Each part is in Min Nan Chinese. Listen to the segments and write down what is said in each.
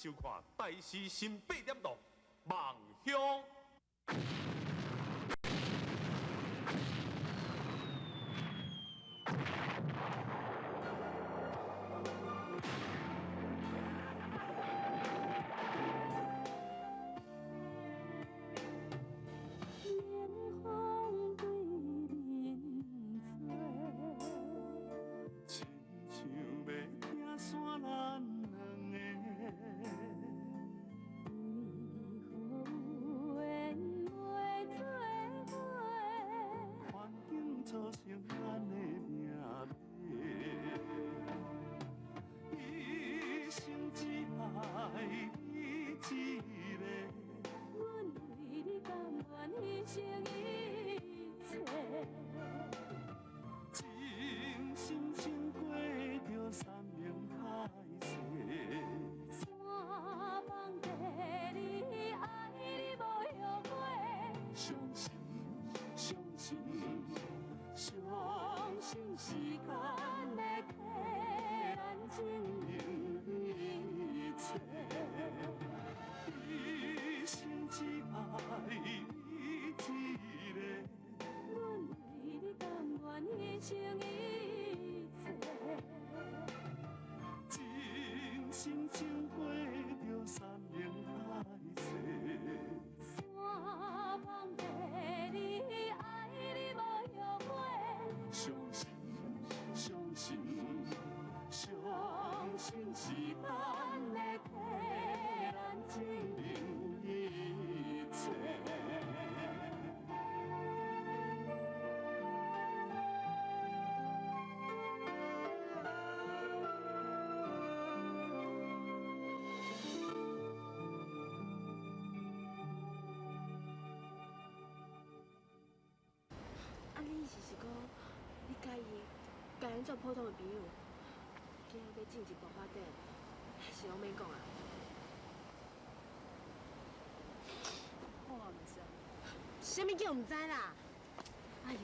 收看《台視新八點檔》夢鄉。啊，你意思是講，你佮伊共𪜶做普通的朋友，今仔欲進一步發展，是攏免講啊。我嘛毋知。啥物叫毋知啦？哎喲，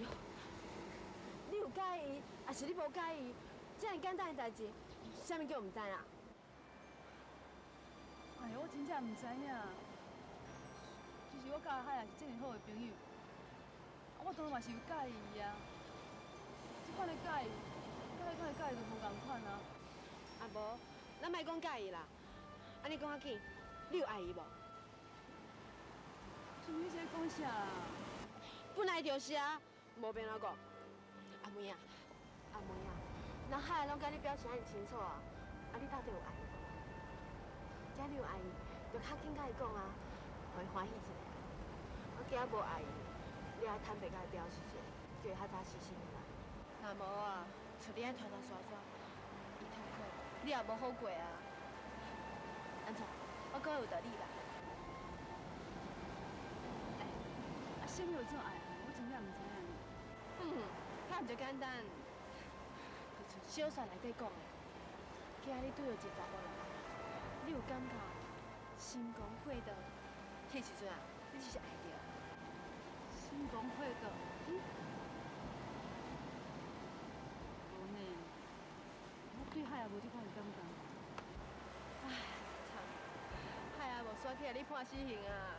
你有佮意伊，抑是你無佮意伊？遮爾簡單的代誌，啥物叫毋知啦？哎喲，我真正毋知影。其實我佮阿海也是遮爾好的朋友。我當然嘛是有佮意伊啊，這款的佮意，佮彼款的佮意就無仝款啊。啊無，咱莫講佮意啦，按呢講較緊，你有愛伊無？春你這講啥啦？本來就是啊，無變怎講？阿妹啊，阿妹啊，人海攏共你表示按呢清楚啊，啊你到底有愛伊無？假你有愛伊，就較緊共伊講啊，予伊歡喜一下。啊，假無愛伊。你愛坦白共伊表示一下，叫伊較早死心啦。若無啊，像你按拖拖沙沙，伊痛苦，你也無好過啊。按怎？我講有道理吧？欸，啊，啥物有做愛？我真正毋知影。嗯，遐毋就簡單，就像小說內底講的，今仔日拄著一個查某人，你有感覺心狂火燙，彼時陣啊，你就是愛著。心狂火燙，嗯，無呢，我對海也無這款的感覺。唉，慘，海也無煞去予你判死刑啊！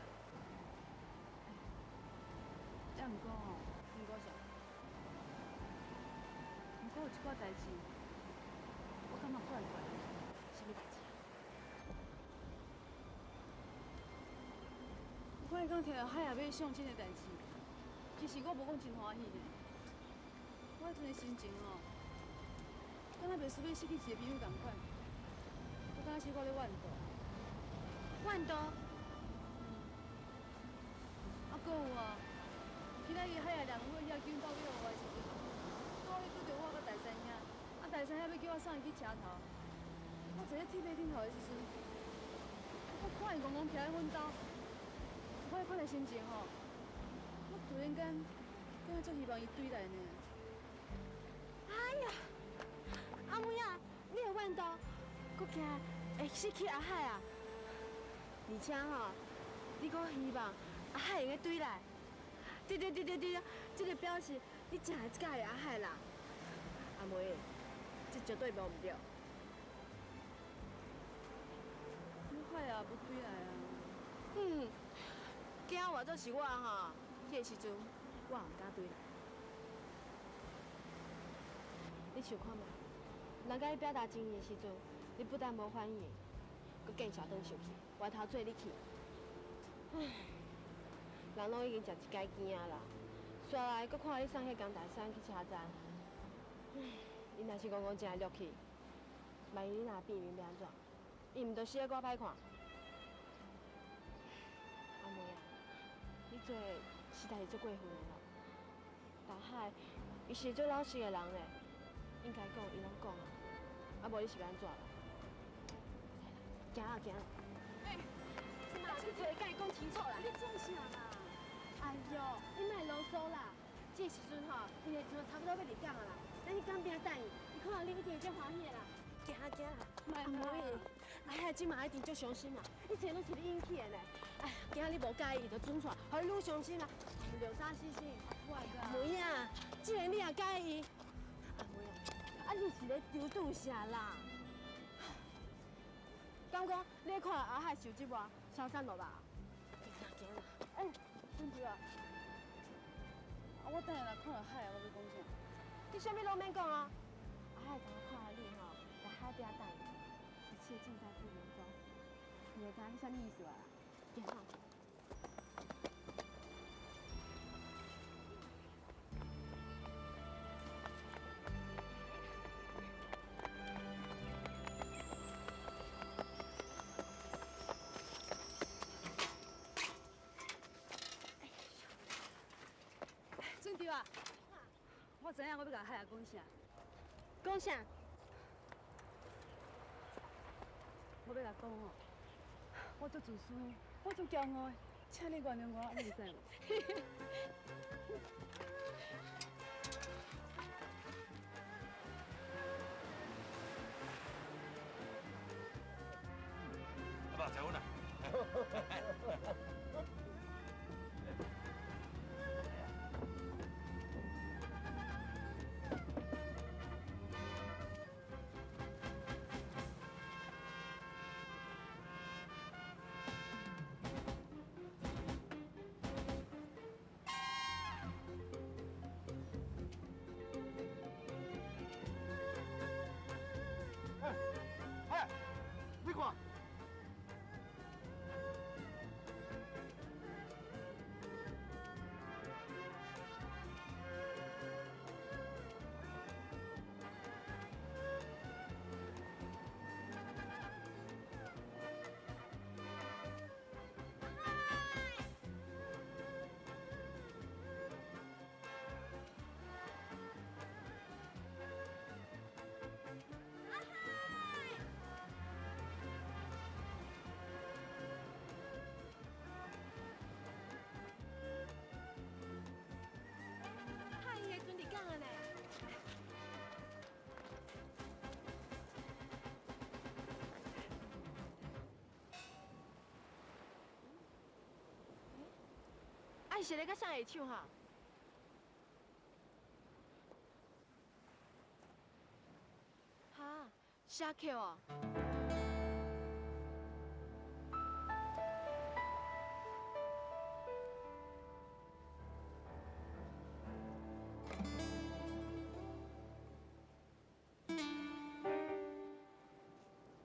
也毋過吼，毋過啥？毋過有一寡代誌，我感覺怪怪的。啥物代誌？我彼工聽著海也欲相親的代誌。其實我無講真歡喜呢，我彼陣的心情哦，敢若袂輸欲失去一個朋友仝款，我敢若小可咧怨妒。怨妒？啊，閣有啊，今仔日海也兩伙遐緊鬥約我的時陣，拄好拄著我佮大三兄，啊大三兄欲叫我送伊去車頭，我坐咧鐵馬頂頭的時陣，我看伊戇戇徛佇阮兜，我彼款的心情吼。我突然間，敢若足希望伊轉來呢。哎呀，阿妹啊，你會怨妒，閣驚會失去阿海啊？而且吼，你閣希望阿海會轉來？對對對對對，這個表示你真會佮意阿海啦。阿妹，這絕對無毋對。好無轉來啊。嗯，驚換做是我吼，彼個時陣我也毋敢轉來。你想看覓？人共你表達情意的時陣，你不但無反應，閣見笑轉生氣，回頭做你去。唉，人攏已經食一改羹啊啦，煞來閣看你送彼江大山去車站，唉，伊若是戇戇正落去，萬一你若變面欲按怎？伊毋就死得閣歹看？阿妹啊，你做的實在是足過分的啦！大海，伊是足老實的人呢，應該講伊攏講啊，啊無你是欲按怎啦？行啊行！欸，這馬去找伊，共伊講清楚啦！你創啥啦？哎喲，你莫囉嗦啦！這個時陣吼，伊會像差不多欲離港啊啦，咱去港邊等伊，伊看著你一定會足歡喜的啦。行啊行啊！阿妹，哎呀，這馬一定足傷心啊！一切攏是你引起的呢。哎，今仔你無佮意，伊就轉煞，予你愈傷心啊！流沙死死。阿妹啊，既然你也佮意，阿妹啊，啊你是咧丟拄啥啦？敢講你咧看阿海受折磨，消散落吧？行行啦！欸，春秋啊，啊我等下若看著海，我欲講啥？你啥物攏免講啊！阿海剛看著你吼，佇海邊等伊，一切盡在不言中。你會知影你啥物意思啊？行啦。春秋啊，我知影我欲共海仔講啥。講啥？我欲共講吼，我足自私，我足驕傲的，請你原諒我，你會使無？阿爸，食薰啦。哎，你看。海伊的船离港啊呢！啊，伊是咧佮誰下手哈？哈，寫曲哦。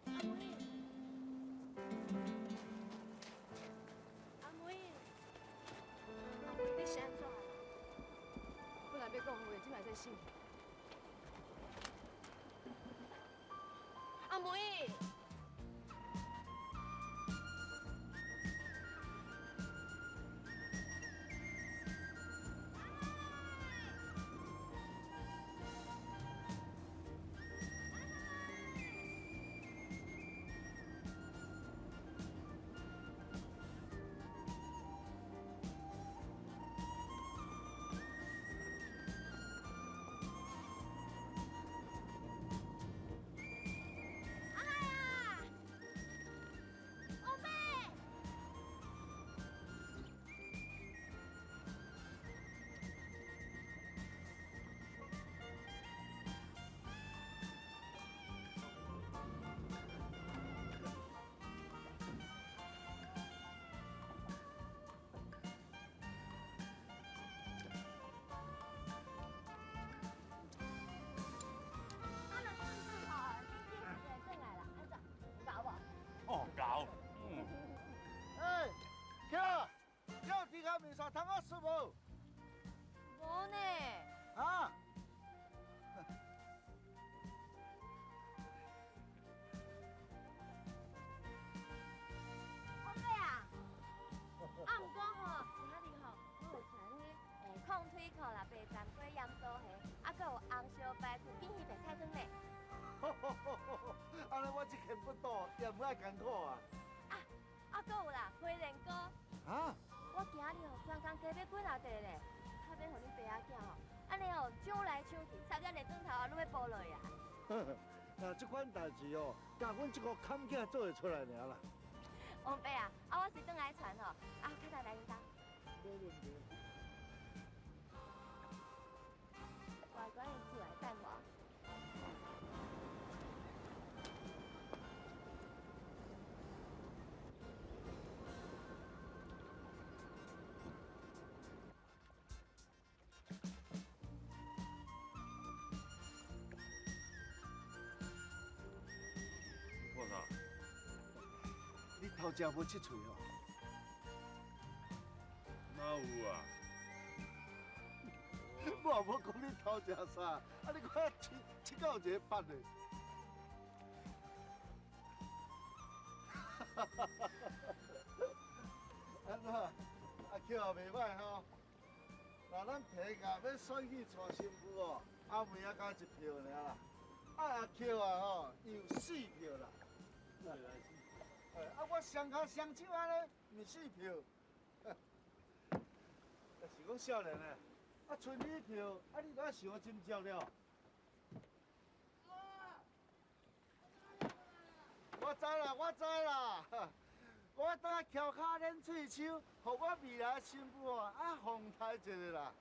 阿妹，阿妹，阿妹，你是按怎啦？本來欲講話，這擺才醒。阿妹。阿海啊！啥通好食無？無呢。啊？王伯啊，啊，毋過吼，今仔日吼，我有帶迄控腿褲啦、白斬雞、鹽酥蝦，啊，閣有紅燒排骨、扁魚白菜湯呢。按呢我這間不倒，也毋愛艱苦啊。啊，啊，閣有啦，花蓮糕。啊？我今日吼專工加買幾若塊咧，較欲予恁爸仔囝吼，按呢吼搶來搶去，插咱的轉頭啊，攏欲晡落啊。那這款代誌哦，共阮這個坎囝做會出來爾啦。王伯啊，啊我隨轉來傳吼，啊較早來恁家。無問題。乖乖的厝內等我。看啥？你頭食無切喙哦？哪有啊？我也無講你偷食啥，啊你看切切到有一個斑的。按怎？阿巧也袂歹吼。那咱提甲欲選舉娶新婦哦，阿梅仔敢一票爾啦，啊阿巧啊吼，伊有四票啦。啊，我雙跤雙手按呢，毋是四票。是講少年的，啊，剩你一票，啊，你哪想真足了？我知啦，我知啦，我等下翘跤練喙鬚，予我未來新婦哦，啊，風采一下啦。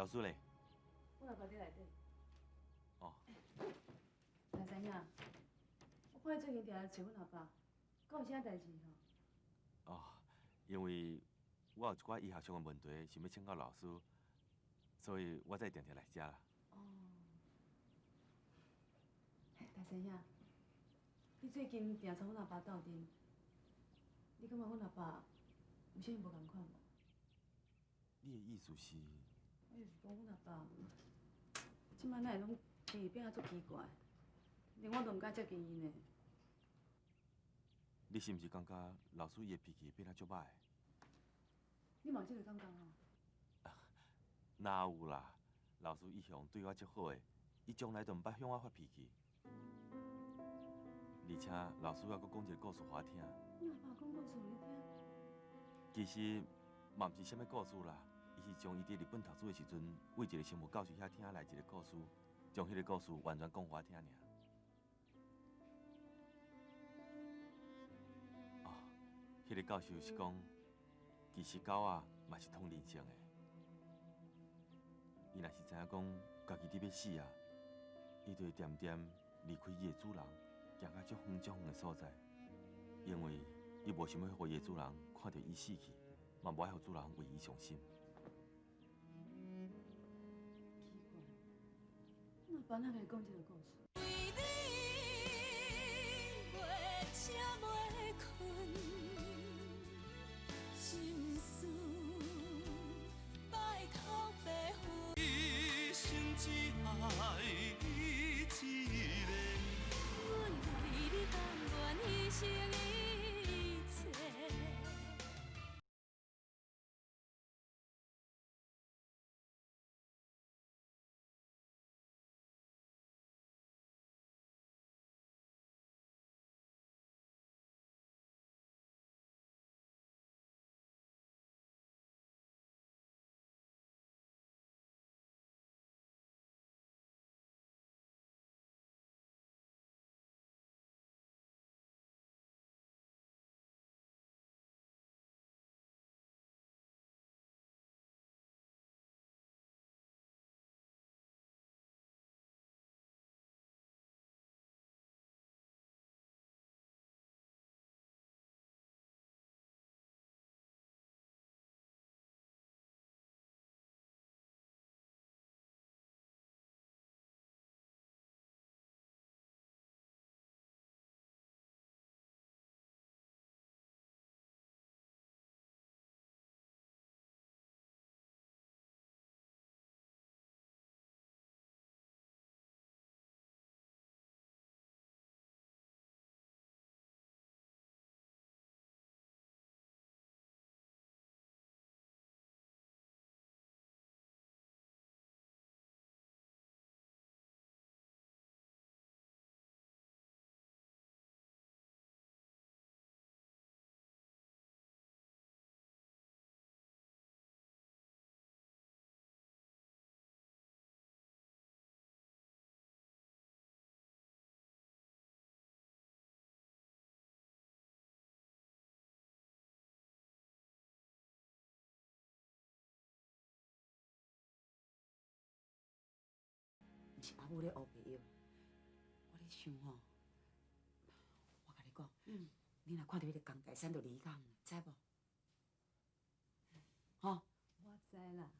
老師咧？阮阿爸佇內底。哦。大師兄，我看你最近定來揣阮阿爸，敢有啥代誌吼？哦，因為我有一寡醫學上的問題，想欲請教老師，所以我才會定定來遮啦。哦。大師兄，你最近定帶阮阿爸鬥陣，你感覺阮阿爸有啥物無仝款無？你的意思是？我就是講阮阿爸，這擺哪會攏脾氣變啊足奇怪，連我都毋敢接近伊呢。你是毋是感覺老師伊的脾氣變啊足歹？你嘛有這個感覺吼？哪有啦？老師一向對我足好的，伊從來都毋捌向我發脾氣。而且老師猶閣講一個故事予我聽。你阿爸講故事予你聽？其實嘛毋是啥物故事啦，伊是將伊佇日本讀書的時陣，為一個生物教授遐聽來一個故事，將彼個故事完全講予我聽爾。哦，彼個教授是講，其實狗仔嘛是通靈性的。伊若是知影講家己佇欲死啊，伊就會恬恬離開伊的主人，行到足遠足遠的所在，因為伊無想欲予伊的主人看著伊死去，嘛無愛予主人為伊傷心。奇怪，阮阿爸哪會講這個故事？為你袂醒袂睏，心事拜託白云。一生只愛你一个。阮為你甘願犧牲一切。毋是阿母咧烏白藥，我咧想吼，我共你講，你若看著彼個江大山，就離較遠，知無？吼？我知啦。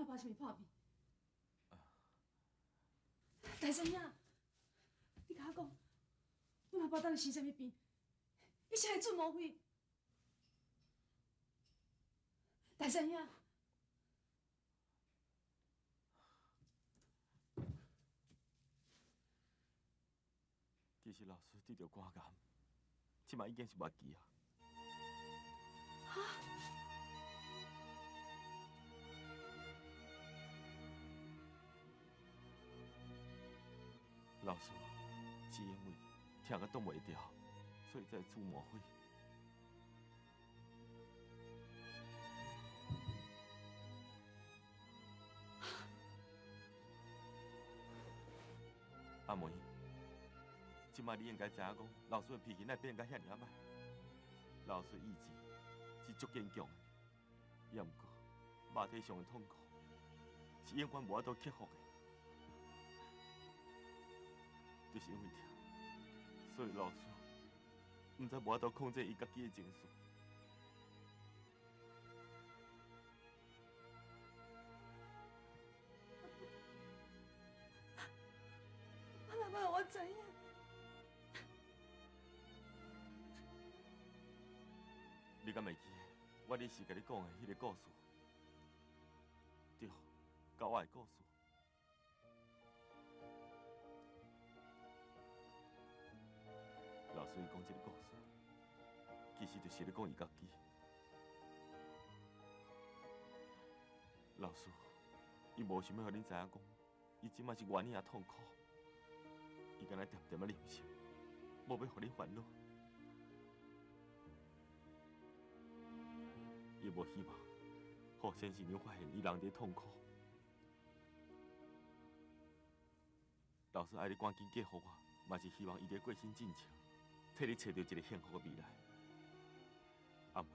爸是毋是破病？大三兄，你共我讲，阮阿爸到底生啥物病？伊啥会出毛血？大三兄。其實老師得著肝癌，這擺已經是末期啊！哈？老師是因為疼甲擋袂牢，所以才會出毛血。阿梅。這擺你應該知影講，老師的脾氣哪會變甲遐爾仔歹？老師意志是足堅強的，也毋過肉體上的痛苦是永遠無法度克服的，就是因為疼，所以老師毋知無法度控制伊家己的情緒。阿爸，我知影。你敢會記？我彼時共你講的彼個故事，對，狗仔的故事。老師伊講這个故事，其實就是咧講伊家己。老師，伊無想欲予恁知影講，伊這擺是偌爾仔痛苦，伊敢若恬恬仔忍受，無欲予恁煩惱。伊無希望，予先生娘發現伊人佇痛苦。老師愛你趕緊嫁予我，嘛是希望伊佇過身進前，替你揣著一个幸福的未來。阿梅，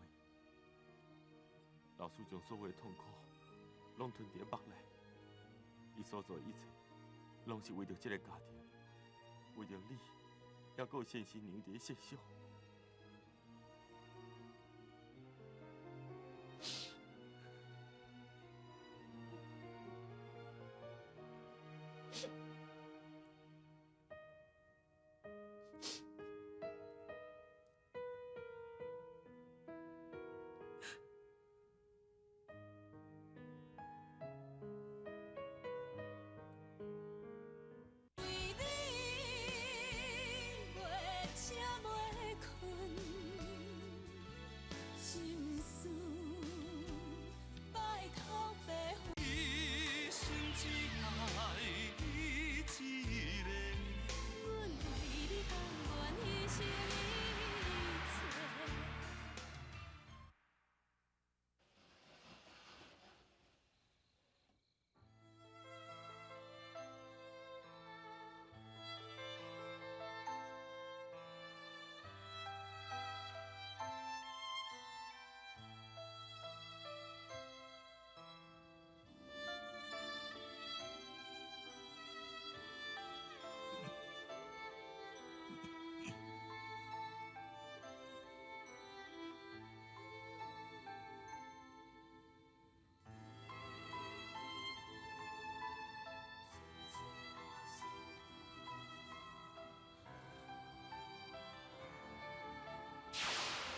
老師將所有的痛苦攏吞佇腹內，伊所做的一切，攏是為著這个家庭，為著你，猶閣有先生娘佇咧設想。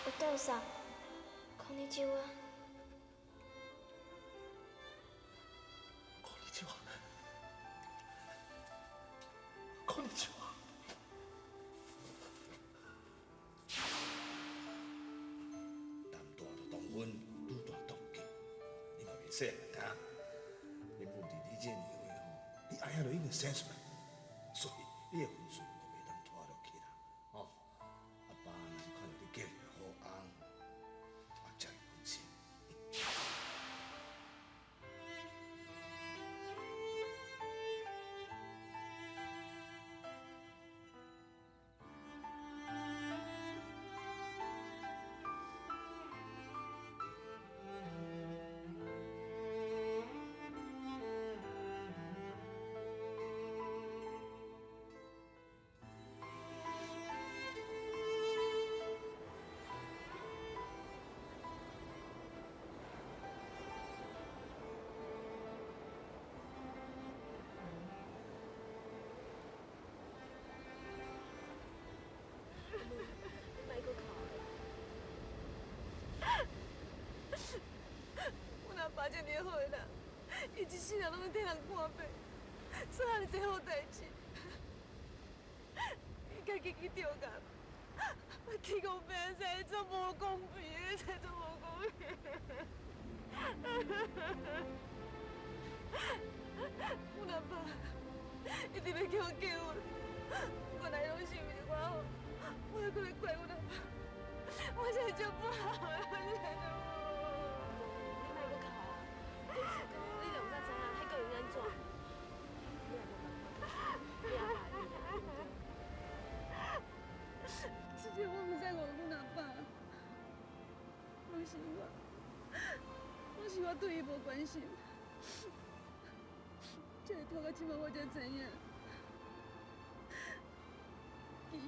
お父さん、こんにちは。こんにちは。こんにちは。男大就當婚，女大當嫁，你嘛袂細啊！恁母伫你這年岁吼，你愛仔就已經生出來，所以你的婚事就袂當拖落去啦，吼！阿爸若是看著你嫁一个好翁，我才會放心。爸遮爾好的人，伊一世人攏咧替人看病，做遐爾濟好代誌，伊家己去著癌，天公伯實在足無公平，實在足無公平。阮阿爸一直欲叫我结婚，原來攏是為著我好，我猶閣來怪阮阿爸，我實在足不好，我實在足不好。你莫閣哭啊！就是講，你就毋才知影，彼個會按怎？你也無辦法，你阿爸你啦。其實我毋知误阮阿爸，攏是我，攏是我對伊無關心，才會拖到這擺我才知影。其實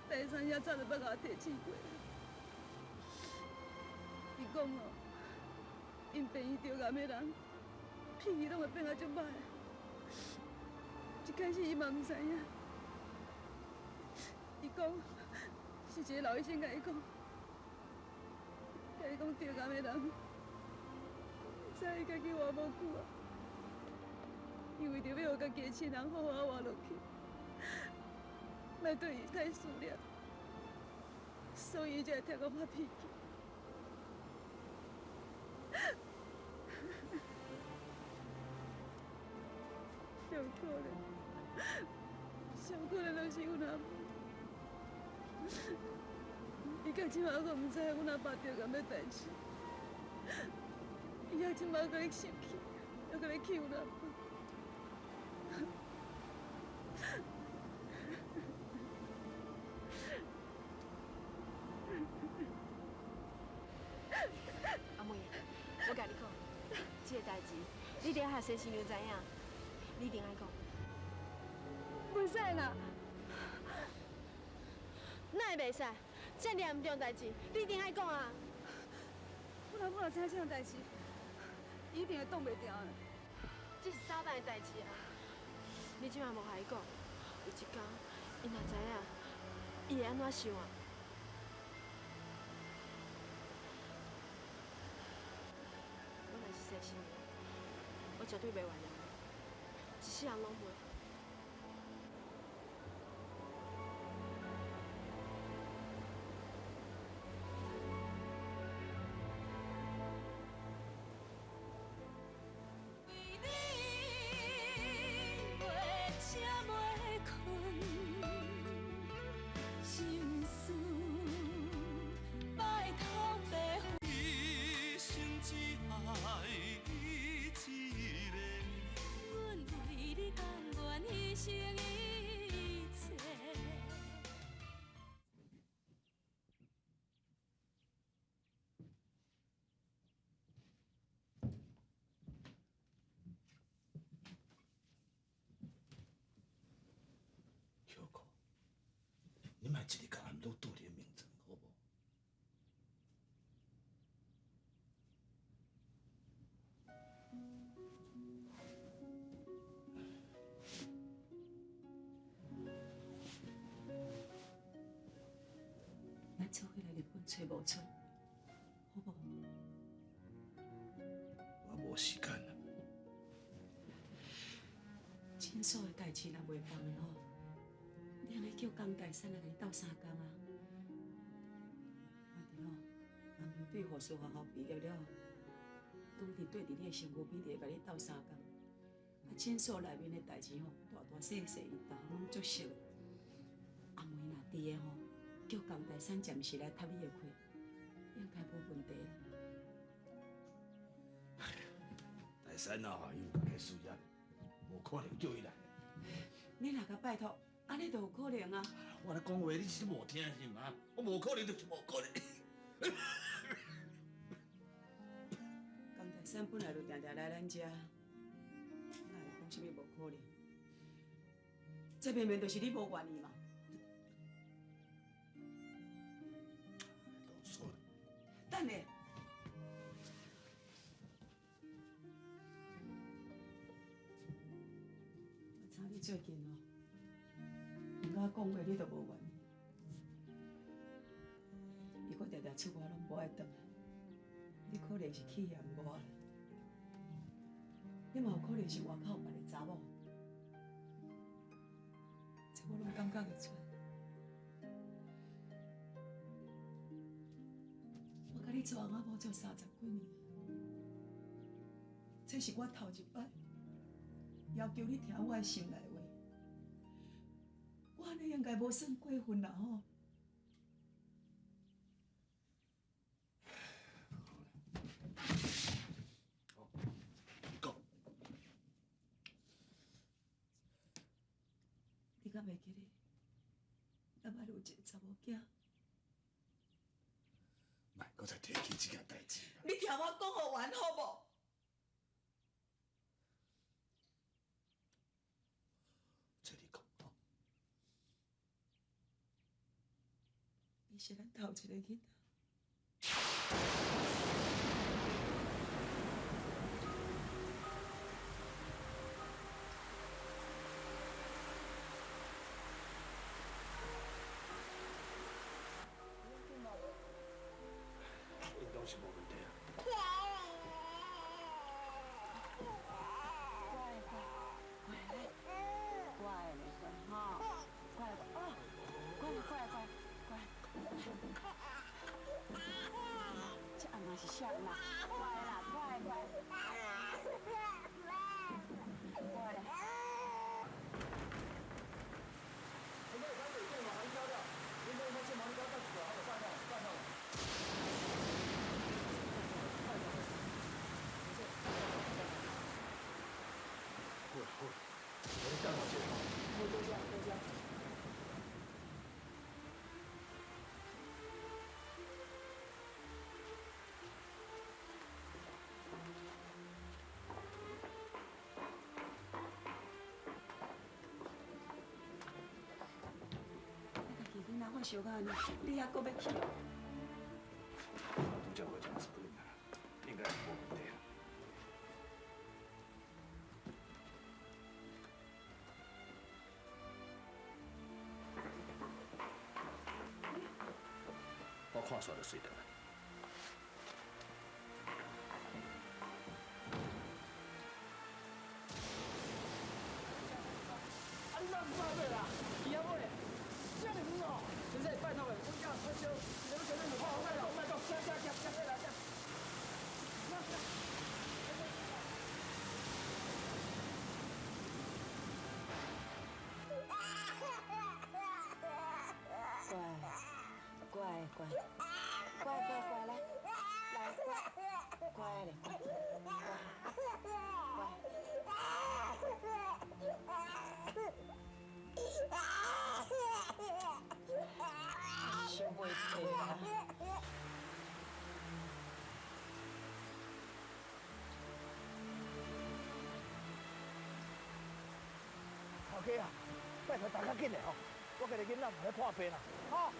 大三兄早就捌共我提醒過，伊講哦，𪜶病院著癌的人，脾氣攏會變甲足歹。一開始伊嘛毋知影，伊講是一個老醫生共伊講，共伊講著癌的人，知伊家己活無久啊，伊為著欲予家己的親人好好活落去，莫對伊太思念，所以伊才會聽講發脾氣。上可憐，上可憐就是阮阿母，伊到這擺閣毋知影阮阿爸著癌的代誌，伊猶這擺閣咧生氣，猶閣咧氣阮阿爸。阿妹，我共你講，這个代誌你得予西新娘知影，你一定愛講。袂使啦！哪會袂使？這麼嚴重代誌，你一定愛講啊！阮阿母若知影這項代誌，伊一定會擋袂牢的。這是早晚的代誌啊！你這擺無共伊講，有一天伊若知影，伊會按怎想啊？我若是西新娘，我絕對袂原諒你，一世人攏袂。小可，你莫一日到暗拢拄伫眠床，好无？咱做伙來日本揣無春，好無？我無時間啦。診所的代誌若袂放的吼，你通去叫江大山來共你鬥相共啊？我伫吼，阿妹對護士學校畢業了後，拄佇對佇你的身軀邊，就會共你鬥相共。啊，診所內面的代誌吼，大大細細，伊逐項攏足熟的。阿妹若佇的吼，叫江大山暫時來插你的課，應該無問題啦。大山啊，伊有家己事業，無可能叫伊來。你若共拜託，按呢就有可能啊。我咧講話，你是無聽是嗎？我無可能就是無可能。江大山本來就定定來咱遮，哪會講啥物無可能？這明明就是你無願意嘛。囉嗦。等下，我知你最近哦，毋敢講話，你都無願意。伊閣定定出外，攏無愛轉來，你可能是气嫌我啦，你嘛有可能是外口有别个查某，这我拢感觉会出。我佮你做翁仔某做30几年，这是我头一摆要求你听我的心内话，我按呢应该无算过分啦吼。你敢会记得，咱捌有一个查某囝？莫阁再提起这件代志。你听我讲予完好无？这你讲吼。伊是咱头一个囡仔。是无问题啊！乖乖乖来，乖咧乖吼，乖哦，乖乖乖乖。这阿妈是啥啦？乖啦，乖乖。乖咧。好啦好啦，我你等我一下吼。好，多谢多谢。你家己囡仔发烧到按呢，你犹阁欲去？拄才我食一本啊，应该是无问题啦。我看煞就随转来。啊，你哪毋早买啦？伊仔买，遮尔远哦！先生，拜托的，阮囝发烧，一个要小你就好，莫讲莫讲，行行行行，来行。乖，乖乖，乖乖乖来，来乖，乖咧乖，乖乖。伤袂皮啊！头家啊，拜托大家紧的吼，我家己囡仔嘛咧破病啦，吼。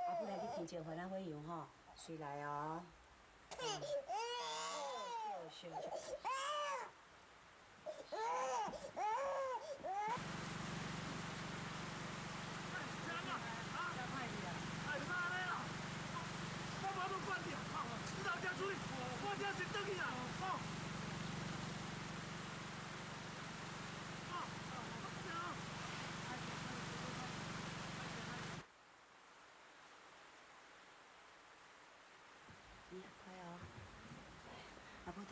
阿母来去添一个番仔花油吼，随来哦。笑笑。你快哦，阿母等。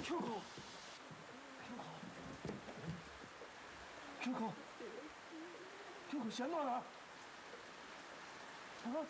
秋可，秋可，秋可，秋可，是按怎啦？啊？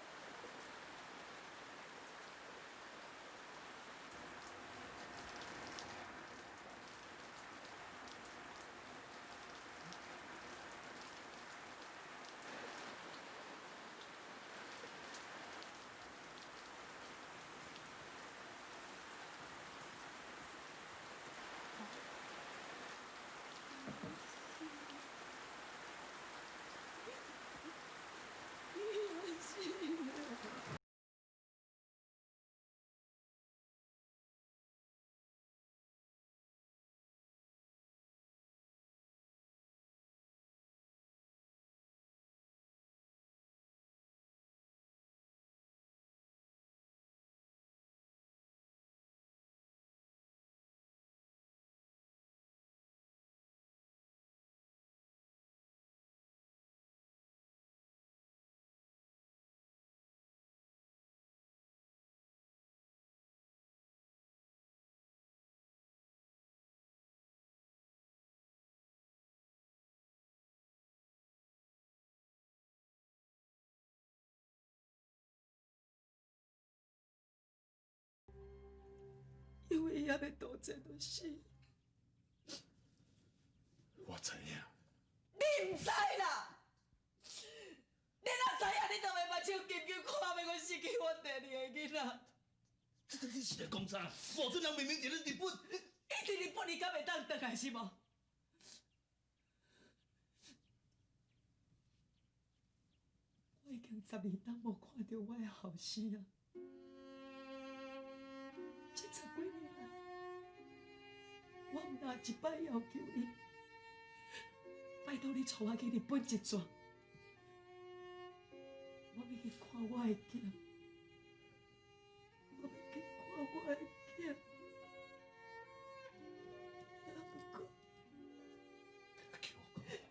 因为伊犹未渡这就死。我知影。你毋知啦！你若知影，你就袂目睭金金看欲阁失去阮第二个囡仔。这你是咧讲啥？某阵人明明伫咧日本。伊伫日本，伊敢会当转来是无？我已经12冬无看著我的后生啊！这10几年来，我毋但一摆要求伊，拜托你带我去日本一转，我欲去看我的囝，我欲去看我的囝。啊，不过，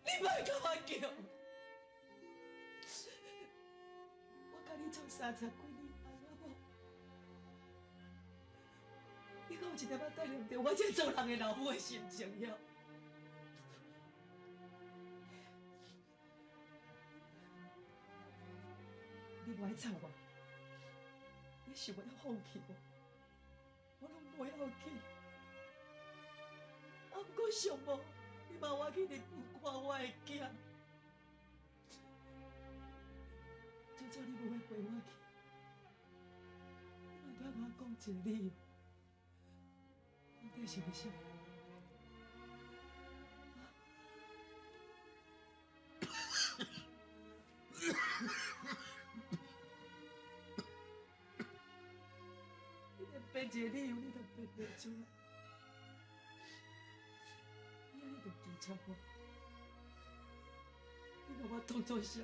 你莫共我叫，我佮你做30几年人啊无？你敢有一点仔体谅著我这做人的老母的心情了？你无爱睬我，你想欲放弃我，我拢无要紧。啊，毋过上无，你嘛我去日本看我的囝，就算你无欲陪我去，你嘛拄仔共我讲一个理由。到底是为啥物？你连编一个理由你都编袂出来，你按呢就拒绝我，你予我当做啥物？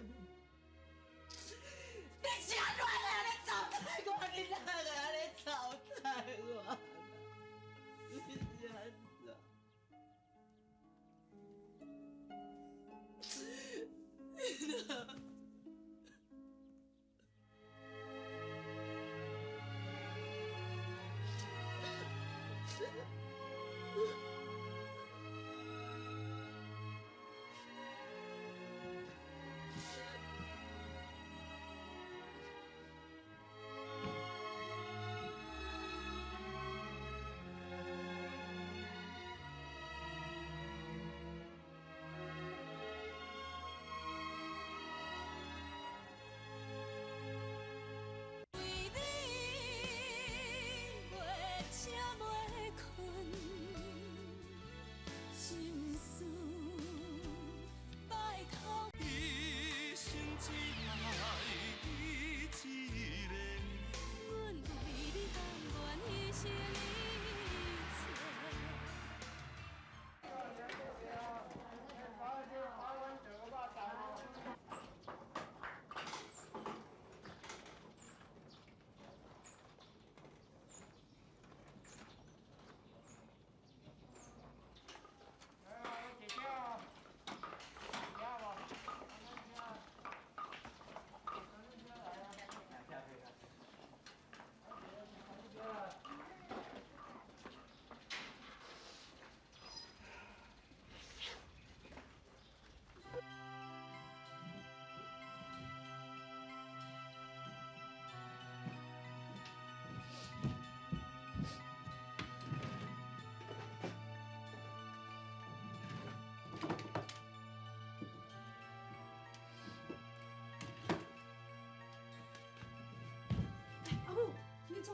你是按怎会按呢糟蹋我？你哪会按呢糟蹋我？你是按怎？你哪？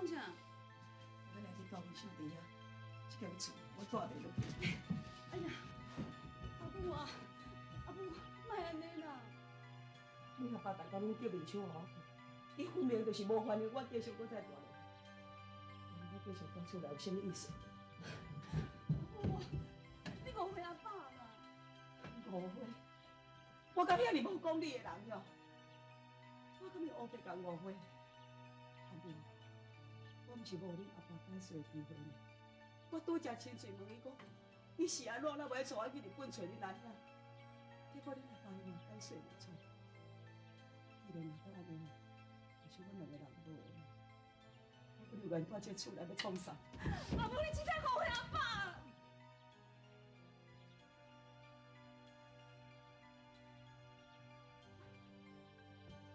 创啥？我来去倒微笑伫遐，这间厝我住袂落去。哎呀，阿母啊，阿母，莫按呢啦！你阿爸逐工拢叫面手予我看，伊分明就是无欢迎我继续阁再住落去。我继续蹛厝内有啥物意思？阿母，你误会阿爸啦！误会？我敢遐尔无讲理的人哟？我敢会乌白共误会？阿母，我毋是无予恁阿爸解释的机会呢。我拄才亲嘴问伊讲，你是按怎，哪袂带我去日本揣恁阿兄？结果恁阿爸伊嘛解释袂出。既然若阁按呢，就是阮两个人无缘。我阁留愿蹛这厝内欲创啥？阿母，你真正误会阿爸。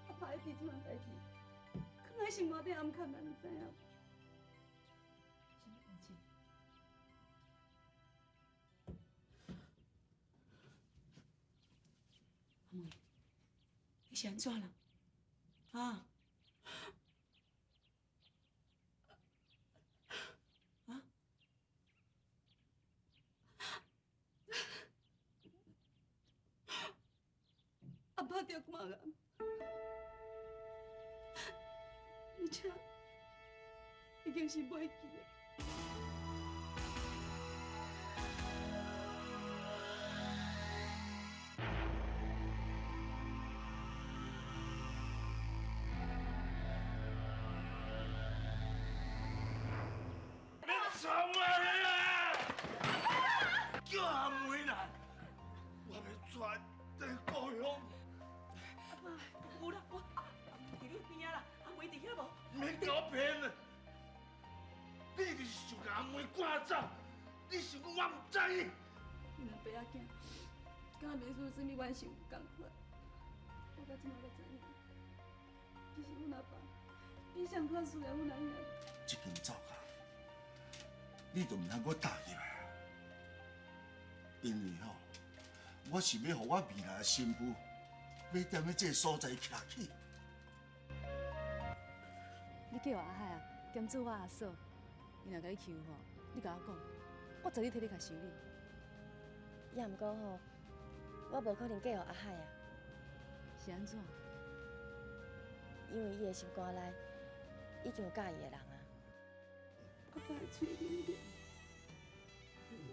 阿爸咧伫这款代志，囥佇心肝底，也毋较难，你知影无？啥物代志？阿妹，你是按怎啦？啊？啊？阿爸得肝癌，而且已经是尾期了。免吵我啦！叫阿妹来，我欲带回故乡。阿爸，有啦，我阿妹伫你边仔啦，阿妹伫遐无？免搞骗啦！你就是想共阿妹赶走，你想讲我毋知？恁阿爸仔囝，敢若袂输啥物冤仇仝款。我到这马才知影，其实阮阿爸比上较思念阮阿兄。这间灶脚，你就毋通阁踏入来，因为吼，我是欲予我未来的新妇，欲踮咧这个所在徛起。你叫阿海啊，兼做我阿嫂，伊若共你欺负吼，你共我讲，我绝对替你共修理。也毋过吼，我无可能嫁予阿海啊。是按怎？因为伊的心肝内已经有佮意的人啊。阿爸的喙面面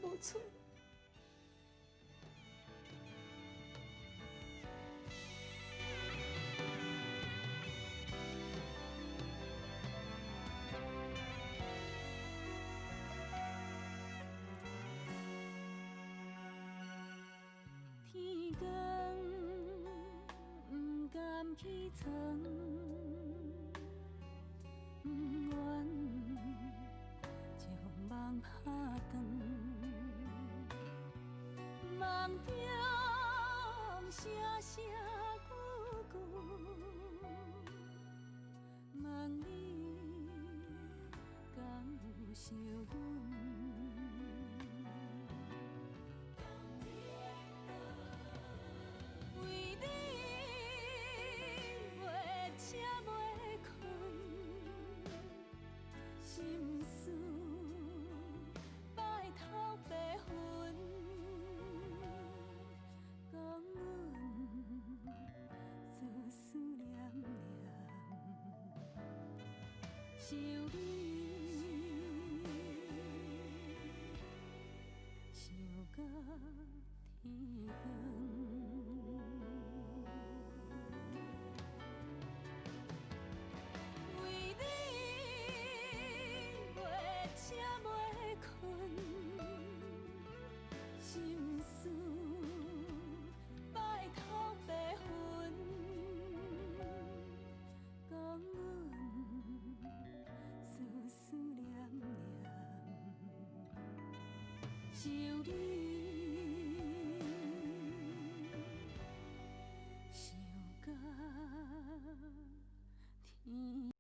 无喙。天光毋甘起床，毋愿将梦拍断，梦中声声句句，问你敢有想阮？为你袂醒袂睏，心事白头白云，讲阮思思念念，想你想到天光。为你袂醒袂睏，心事白头白云，讲阮思思念念，想你。